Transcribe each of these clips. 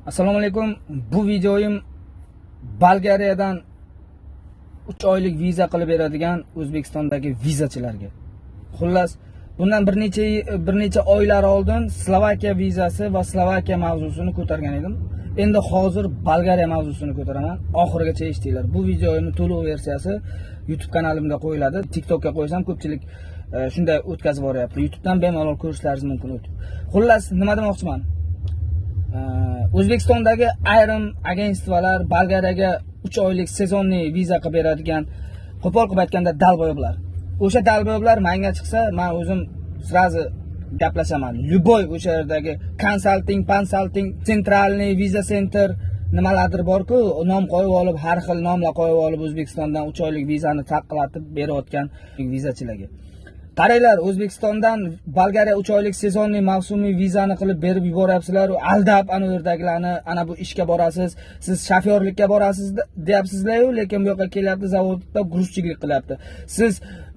Assalomu alaykum. Bu videoyim Bolgariyadan 3 oylik viza qilib beradigan O'zbekistondagi vizachilarga. Xullas, bundan bir necha oylar oldin Slovakiya vizasi va Slovakiya mavzusini ko'targan edim. Endi hozir Bolgariya mavzusini ko'taraman. Oxirigacha eshitinglar. Bu videoimning to'liq versiyasi YouTube kanalimda qo'yiladi. TikTokka qo'ysam, ko'pchilik shunday o'tkazib yuboryapti. YouTubedan bemalol ko'rishlaringiz mumkin o'tib. Xullas, nima demoqchiman? O'zbekistondagi ayrim agentstvolar, Bolgariyaga 3 oylik сезонный viza qilib beradigan, qo'pol qilib aytganda, долбоёб lar. O'sha долбоёб lar menga chiqsa, men o'zim сразу gaplashaman. Любой o'sha yerdagi консалтинг, консалтинг, центральный виза центр nimalardir bor-ku, nom qo'yib olib, har xil nomlar qo'yib olib, O'zbekistondan 3 oylik vizani taqqilatib berayotgan vizachilarga. Qaranglar, O'zbekistondan Bolgariya 3 oylik сезонный, mavsumiy vizani qilib berib yuboryapsizlar, aldab ana u yerdagilarni, ana bu ishga borasiz, siz shofyorlikka borasiz deyapsizlar-yu, lekin bu yoqqa kelyapti, zavodda грузчик lik qilyapti. Siz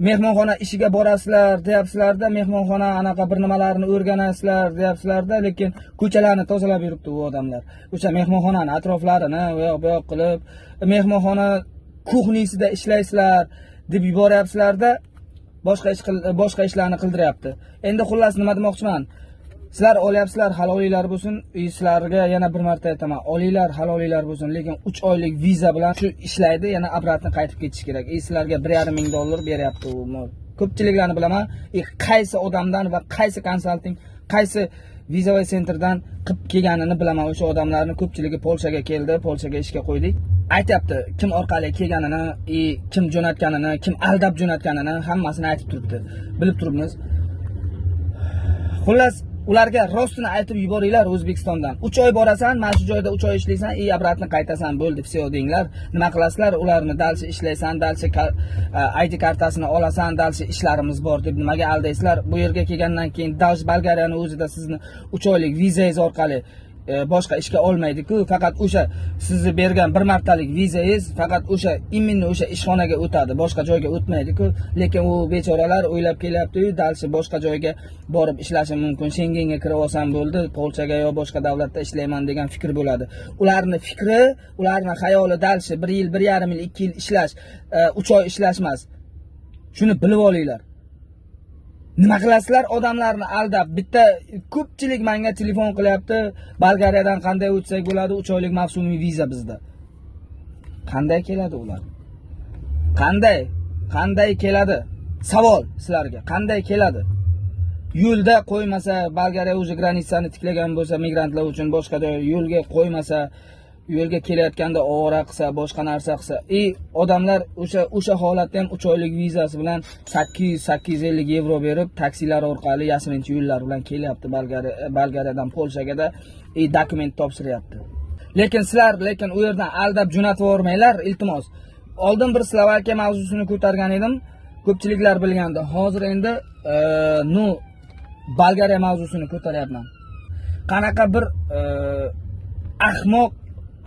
mehmonxona ishiga borasizlar deyapsizlarda, mehmonxona anaqa bir nimalarni o'rganasizlar deyapsizlarda, lekin ko'chalarni tozalab yuribdi u odamlar. O'sha mehmonxonani atroflarini u yoq bu yoq qilib, mehmonxona кухня sida ishlaysizlar deb yuboryapsizlarda, boshqa ishlarni qildiryapti. Endi xullas, nima demoqchiman? Sizlar olyapsizlar, halolinglar bo'lsin. Sizlarga yana bir marta aytaman, olinglar, halolinglar bo'lsin, lekin 3 oylik viza bilan shu ishlaydi, yana обратно qaytib ketish kerak. И sizlarga 1,5 ming dollar beryapti u mol. Ko'pchiliklarni bilaman, и qaysi odamdan va qaysi консалтинг, qaysi визовой центр dan qilib kelganini bilaman. O'sha odamlarni ko'pchiligi Polshaga keldi, Polshaga ishga qo'ydik. Aytyapti, kim orqali kelganini, и kim jo'natganini, kim aldab jo'natganini hammasini aytib turibdi. Bilib turibmiz. Xullas, ularga rostini aytib yuboringlar O'zbekistondan. 3 oy borasan, mana shu joyda 3 oy ishlaysan, и обратно qaytasan, bo'ldi, всё denglar. Nima qilasizlar? Ularni дальше ishlaysan, дальше ID kartasini olasan, дальше ishlarimiz bor deb nimaga aldaysizlar? Bu yerga kelgandan keyin даже Bolgariyani o'zida sizni 3 oylik vizangiz orqali boshqa ishga olmaydi-ku. Faqat o'sha sizni bergan bir martalik vizangiz faqat o'sha именно o'sha ishxonaga o'tadi, boshqa joyga o'tmaydi-ku. Lekin u bechoralar o'ylab kelyapti-yu, дальше boshqa joyga borib ishlashim mumkin, Shengenga kirib olsam bo'ldi, Polshaga yo boshqa davlatda ishlayman degan fikr bo'ladi. Ularni fikri, ularni xayoli дальше 1 yil, 1,5 yil, 2 yil ishlash, 3 oy ishlash emas. Shuni bilib olinglar. Nima qilasizlar odamlarni aldab? Bitta ko'pchilik menga telefon qilyapti, Bolgariyadan qanday o'tsak bo'ladi, 3 oylik mavsumiy viza bizda. Qanday keladi ular? Qanday? Qanday keladi? Savol sizlarga. Qanday keladi? Yo'lda qo'ymasa, Bolgariya o'zi граница ni tiklagan bo'lsa, migrantlar uchun boshqa joy yo'lga qo'ymasa, yo'lga kelayotganda ovora qilsa, boshqa narsa qilsa, и odamlar o'sha holatda ham 3 oylik vizasi bilan 800 850 yevro berib, taksilar orqali yashirincha yo'llar bilan kelyapti Bolgariyadan Polshagada и dokument topshiryapti. Lekin sizlar, lekin u yerdan aldab jo'natib yubormanglar, iltimos. Oldin bir Slovakiya mavzusini ko'targan edim, ko'pchiliklar bilgandi. Hozir endi ну Bolgariya mavzusini ko'taryapman. Qanaqa bir ahmoq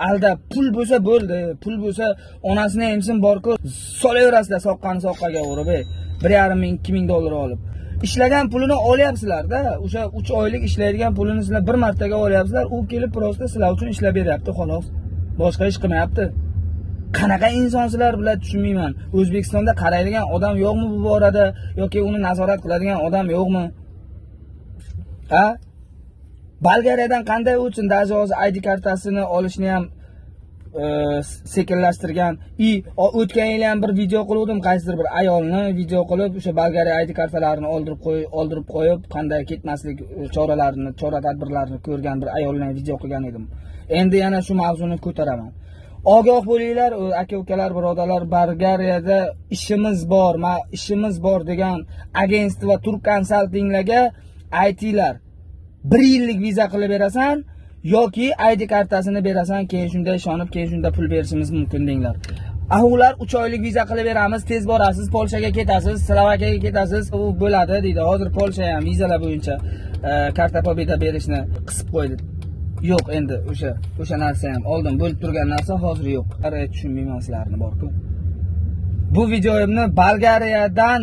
aldab, pul bo'lsa bo'ldi, pul bo'lsa onasini emsin borku, solaverasizlar soqqani soqqaga urib, ey. 1,5 ming, 2 ming dollar olib. Ishlagan pulini olyapsizlar-da, o'sha 3 oylik ishlaydigan pulini sizlar bir martaga olyapsizlar, u kelib просто sizlar uchun ishlab beryapti, xolos. Boshqa ish qilmayapti. Qanaqa insonsizlar bular, tushunmayman. O'zbekistonda qaraydigan odam yo'qmi bu borada yoki uni nazorat qiladigan odam yo'qmi? Ha? Bolgariyadan qanday o'tsin? Даже hozir ID kartasini olishni ham sekinlashtirgan. И o'tgan yili ham bir video qiluvdim, qaysidir bir ayolni video qilib, o'sha Bolgariya ID kartalarini oldirib qo'yib, qanday ketmaslik choralarini, chora tadbirlarini ko'rgan bir ayolni video qilgan edim. Endi yana shu mavzuni ko'taraman. Ogoh bo'linglar, aka ukalar, birodarlar, Bolgariyada ishimiz bor, ma ishimiz bor degan agentство, turk konsaltinglarga aytinglar. 1 yillik viza qilib berasan yoki ID kartasini berasan, keyin shunda ishonib, keyin shunda pul berishimiz mumkin denglar. Ah, ular 3 oylik viza qilib beramiz, tez borasiz, Polshaga ketasiz, Slovakiyaga ketasiz, u bo'ladi deydi. Hozir Polsha ham vizalar bo'yicha карта pobytu berishni qisib qo'ydi. Yo'q, endi o'sha narsa ham oldin bo'lib turgan narsa hozir yo'q. Qara, tushunmayman sizlarni borku. Bu videoimni Bolgariyadan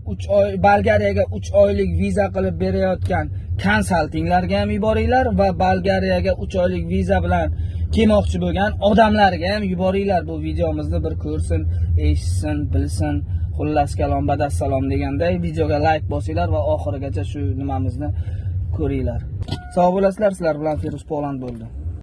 3 oy, Bolgariyaga 3 oylik viza qilib berayotgan konsaltinglarga ham yuboringlar va Bolgariyaga 3 oylik viza bilan kelmoqchi bo'lgan odamlarga ham yuboringlar. Bu videomizni bir ko'rsin, eshitsin, bilsin. Xullas kalom, badassalom deganday, videoga layk bosinglar va oxirigacha shu nimamizni ko'ringlar. Sog' bo'lasizlar, sizlar bilan Feruz Poland bo'ldi.